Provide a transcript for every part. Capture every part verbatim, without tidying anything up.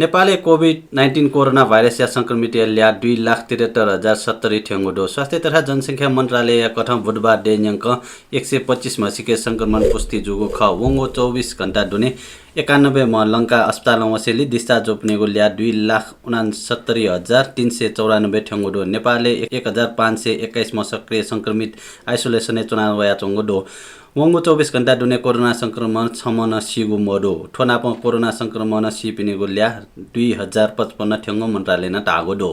नेपालय् COVID nineteen corona भाइरसया संक्रमितया ल्याः दुई लाख त्रिहत्तर हजार सत्तरी थ्यंगु दु। स्वास्थ्य तथा जनसंख्या मन्त्रालयया कथं बुधबार देय् न्यंकं एक सय पच्चिस म्हसीके संक्रमण पुष्टि जूगु खः। वंगु चौबिस घण्टा दुने एकानब्बे म्ह लंकाः अस्पतालं वसेंलि discharge जूपिनिगु ल्याः दुई लाख उनासत्तरी हजार तीन सय चौरानब्बे थ्यंगु दु। नेपालय् एक हजार पाँच सय एक्काइस म्ह सक्रिय संक्रमित isolation-य् च्वना वयाच्वंगु दु। वंगु चौबिस घण्टा दुने कोरोना संक्रमण छम्ह नं सीगु मदु। थ्व नापं कोरोना संक्रमणं सीपिनिगु ल्याः दुई हजार पचपन्न थ्यंगु मन्त्रालयनं धाःगु दु।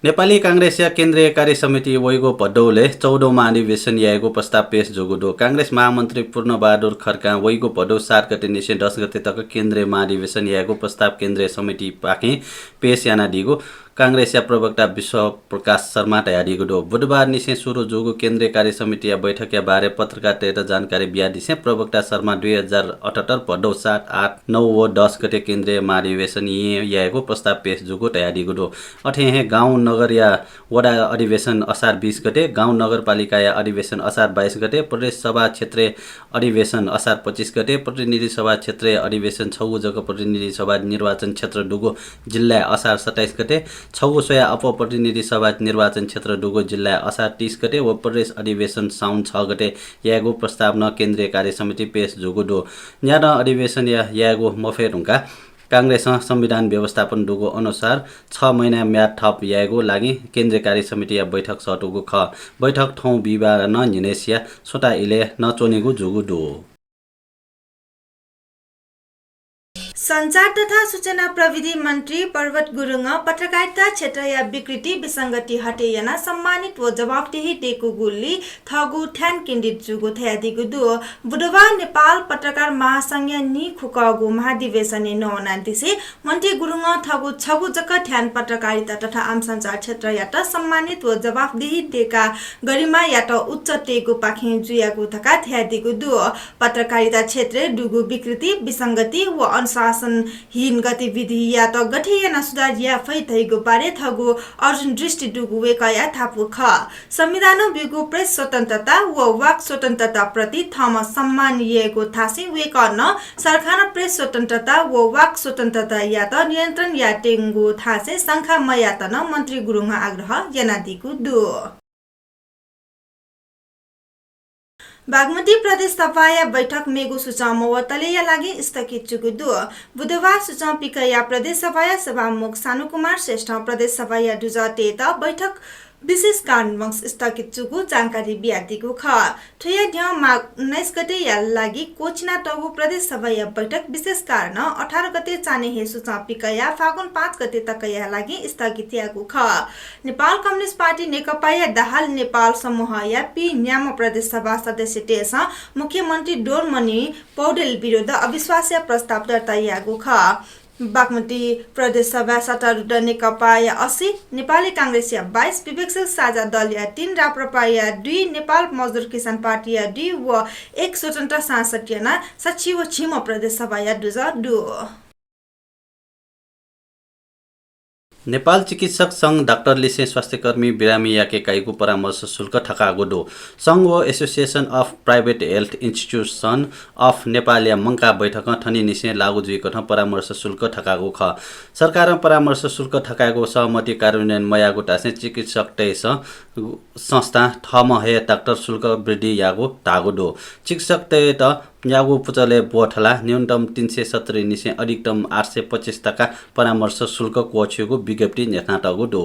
नेपाली कांग्रेसया केन्द्रीय कार्य समितिं वइगु भदौलय् चौधौं महाधिवेशन यायेगु प्रस्ताव पेश जूगु दु। कांग्रेस महामन्त्री पूर्णबहादुर खड्कां वइगु भदौ सात गते निसें दस गते तक केन्द्रीय महाधिवेशन यायेगु प्रस्ताव केन्द्रीय समितिपाखें पेश यानादीगु कांग्रेसया प्रवक्ता विश्वप्रकाश शर्मां धयादीगु दु। बुधबार निसें सुरु जूगु केन्द्रीय कार्य समितिया बैठकया बारे पत्रकारतय्त जानकारी बियादिसें प्रवक्ता शर्मां दुई हजार अठहत्तर भदौ सात, आठ, नौ व दस गते केन्द्रीय महाधिवेशन येँ यायेगु प्रस्ताव पेश जूगु धयादीगु दु। अथे हे गाउँ नगरया वडा अधिवेशन असार बीस गते, गाउँ नगरपालिकाया अधिवेशन असार बाइस गते, प्रदेश सभा क्षेत्रीय अधिवेशन असार पच्चिस गते, प्रतिनिधि सभा क्षेत्रीय अधिवेशन छगू जक प्रतिनिधि सभा निर्वाचन क्षेत्र दुगु जिल्लाय् असार सत्ताइस गते, छगू स्वयाः अप्वः प्रतिनिधि सभा निर्वाचन क्षेत्र दुगु जिल्लाय् असार तीस गते व प्रदेश अधिवेशन साउन छ गते यायेगु प्रस्ताव नं केन्द्रीय कार्य समितिं पेश जूगु दु। न्यादँ अधिवेशन या-, यायेगु मफये धुंकाः कांग्रेसं संविधान व्यवस्थापन दुगु अनुसार छ महिना म्याद थप यायेगु लागि केन्द्रीय कार्य समितिया बैठक सःतूगु खः। बैठक थौं बिहिबार नं न्हिनय्सिया स्वता इलय् नं च्वनीगु जूगु दु। सञ्चार तथा सूचना प्रविधि मन्त्री पर्वत गुरुङं पत्रकारिता क्षेत्रया विकृति विसंगति हटे यानाः सम्मानित व जवाफदेही दयेकूगुली थःगु ध्यान केन्द्रित जूगु धयादीगु दु। बुधबार नेपाल पत्रकार महासंघया नीखुकःगु महाधिवेशनय् नवानादिसें मन्त्री गुरुङं थःगु छगू जक ध्यान पत्रकारिता तथा आम सञ्चार क्षेत्रयात सम्मानित व जवाफदेही दयेकाः गरिमायात उच्च तयेगुपाखें जुयागु धकाः धयादीगु दु। पत्रकारिता क्षेत्रय् दुगु विकृति, विसंगति व अनुशासनहीन गतिविधियात गथे यानाः सुधार याये फइ धइगु बारे थःगु अन्तर्दृष्टि दुगु वय्कःया धापू खः। संविधानं ब्यूगु प्रेस स्वतन्त्रता व वाक् स्वतन्त्रताप्रति थःम्हं सम्मान यायेगु धासें वय्कलं सरकारं प्रेस स्वतन्त्रता व वाक् स्वतन्त्रतायात नियन्त्रण यायेत्यंगु धासें शंका मयायेत नं मन्त्री गुरुङं आग्रह यानादीगु दु। बागमती प्रदेश सभाया बैठक मेगु सूचं मवतलेया लागि स्थगित जूगु दु। बुधबार सूचं पिकयाः प्रदेश सभाया सभामुख शानुकुमार श्रेष्ठं प्रदेश सभाया दुजःतय्त बैठक विशेष कारणवश स्थगित जूगु जानकारी बियादीगु खः। थ्वया न्ह्यः माघ उन्नाइस गतेया लागि क्वःछिनातःगु प्रदेश सभाया बैठक विशेष कारणं अठार गते चान्हय् हे सूचं पिकयाः फागुन पाँच गते तकया लागि स्थगित याःगु खः। नेपाल कम्युनिस्ट पार्टी नेकपाया दाहाल नेपाल समूहया पीः न्याम्ह प्रदेश सभा सदस्यतय्सं मुख्यमन्त्री डोलमणि पौडेल विरुद्ध अविश्वासया प्रस्ताव दर्ता याःगु खः। बागमती प्रदेश सभा सत्तारूढ नेकपाया अस्सी, नेपाली कांग्रेसया बाइस, विवेकशील साझा दलया तीन, राप्रपाया दुई, नेपाल मजदुर किसान पार्टीया दुई व एक स्वतन्त्र सांसद यानाः सच्छि व झिम्ह प्रदेश सभाया दुजः दु। नेपाल चिकित्सक संघ डाक्टरलिसें स्वास्थ्यकर्मी बिरामी याके काइगु परामर्श शुल्क थकाःगु दु। संघ व Association of Private Health Institution of नेपालया मंकाः बैठकं थनिंनिसें लागू जुइकथं परामर्श शुल्क थकाःगु खः। सरकारं परामर्श शुल्क थकायेगु सहमति कार्यान्वयन मयाःगु धासें चिकित्सकतय्सं संस्थां थःम्हं हे डाक्टर शुल्क वृद्धि याःगु धाःगु दु। चिकित्सकतय्त याःगु पुचलय् ब्वथलाः न्यूनतम तीन सय सत्तरी निसें अधिकतम आठ सय पच्चिस तका परामर्श शुल्क क्वःछिइगु विज्ञप्ति न्ह्यथनातःगु दु।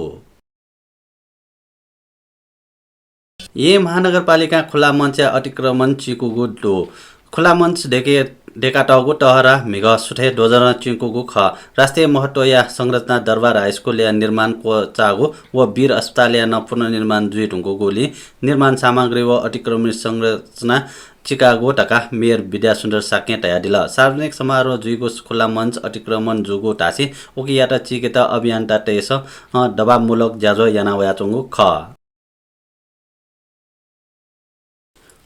येँ महानगरपालिकां खुला मञ्चया अतिक्रमण चिकूगु दु। खुला मञ्च देके-, देकातःगु टहरा म्हिगः सुथय् ध्वजरं चिकूगु खः। राष्ट्रिय महत्वया संरचना दरबार हाइस्कुलया निर्माण क्वचाःगु व वीर अस्पतालया नं पुनर्निर्माण जुइधुंकूगुलिं निर्माण सामग्री व अतिक्रमित संरचना चिकागु धकाः मेयर विद्यासुन्दर शाक्यं धयादिल। सार्वजनिक समारोह जुइगु खुला मञ्च अतिक्रमण जूगु धासें उकियात चिकेत अभियन्तातय्सं, अ, दबावमूलक ज्याझ्वः याना वयाच्वंगु खः।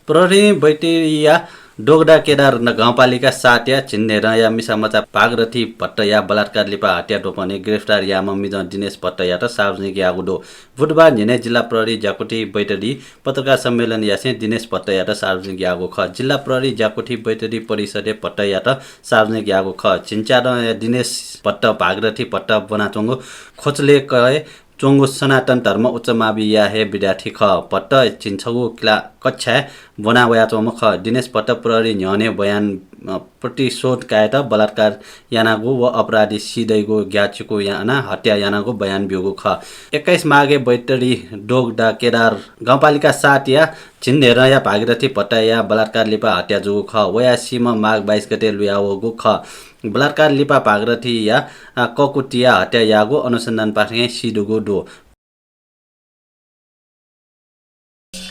प्रहरीं बैतडीया दोगदा केदार न गाउँपालिका सातया झिंन्हय्‌दँया मिसा मचा भागरथी भट्टया बलात्कार लिपा हत्या द्वपनय् गिरफ्तार याःम्ह मिजं दिनेश भट्टयात सार्वजनिक याःगु दु। बुधबार न्हिनय् जिल्ला प्रहरी ज्याकुथि बैतडी पत्रकार सम्मेलन यासें दिनेश भट्टयात सार्वजनिक याःगु खः। जिल्ला प्रहरी ज्याकुथि बैतडी परिसरय् भट्टयात सार्वजनिक याःगु खः। झिंच्यादँया दिनेश भट्ट भागरथी भट्ट ब्वनाच्वंगु खोचलेकय् च्वंगु सनातन धर्म उच्च माविया हे विद्यार्थी खः। भट्ट झिंछगू किला कक्षाय् ब्वना वयाच्वंम्ह खः। दिनेश भट्ट प्रहरी न्ह्यःने बयान, अ, प्रतिशोध कायेत बलात्कार यानागु व अपराधी सी दइगु ग्याःचिकु यानाः हत्या यानागु बयान ब्यूगु खः। एक्काइस माघय् बैतडी दोगदा केदार गाउँपालिका सातया झिंन्हय्‌दँया भागीरथी भट्टया बलात्कार लिपा हत्या जूगु खः। वया सीम्ह माघ बाइस गते लुया वःगु खः। बलात्कार लिपा भागीरथीया, अ, ककुतिया हत्या याःगु अनुसन्धानपाखें सीदुगु दु।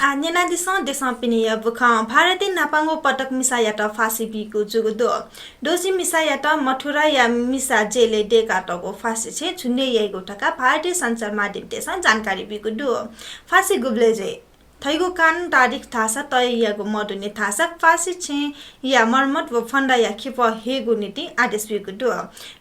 आः न्यनादिसँ देशं पिनेया बुखँ। भारतं न्हापांगु पटक मिसायात फाँसी बीगु जूगु दु। दोषी मिसायात मथुराया मिसा जेलय् दय्‌कातःगु फाँसी छेँ झुन्डय् याइगु धकाः भारतीय सञ्चार माध्यमतय्‌सं जानकारी बीगु दु। फाँसी गुबलय् जुइ धइगु कानुन तारिख धाःसा तय याःगु मदुनि धाःसा फाँसी छेँया मर्मत व फन्दाया खिपः हयेगु निंतिं आदेश बीगु दु।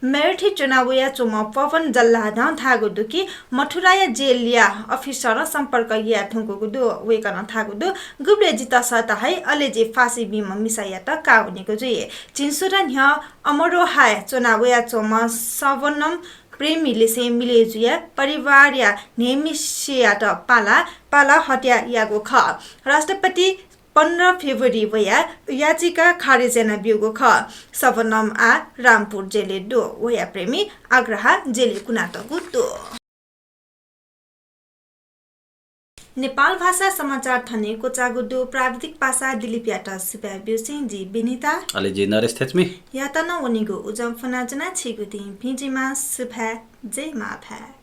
मेरठ च्वना वयाच्वंम्ह पवन जल्लादं धाःगु दु कि मथुराया जेलया अफिसरं सम्पर्क याये धुंकूगु दु। वय्‌कलं धाःगु दु, गुबलय् जितः सःता हइ, अले जि फाँसी बीम्ह मिसायात काः वनेगु जुइ। झिंस्वदँ न्ह्यः अमरोहाय् च्वना वयाच्वंम्ह सवनम प्रेमी लिसें मिले जुयाः परिवारया न्हय्‌म्हेसियात पाला पाला हत्या याःगु खः। राष्ट्रपतिं पन्ध्र फेब्रुअरी वया याचिका खारेज यानाब्यूगु खः। सवनम आः रामपुर जेलय् दु। वया प्रेमी आग्रहा जेलय् कुनातःगु दु। नेपाल भाषा समाचार थन हे क्वचाःगु दु। प्राविधिक पासा दिलीपयात सुभाय् ब्यूसें जि विनिता। अले जि नरेश थेच्मी। यात नं वनेगु उजं फ्वनाच्वना। छिगु दिं भिंजुइमा। सुभाय्। जय मांभाय्।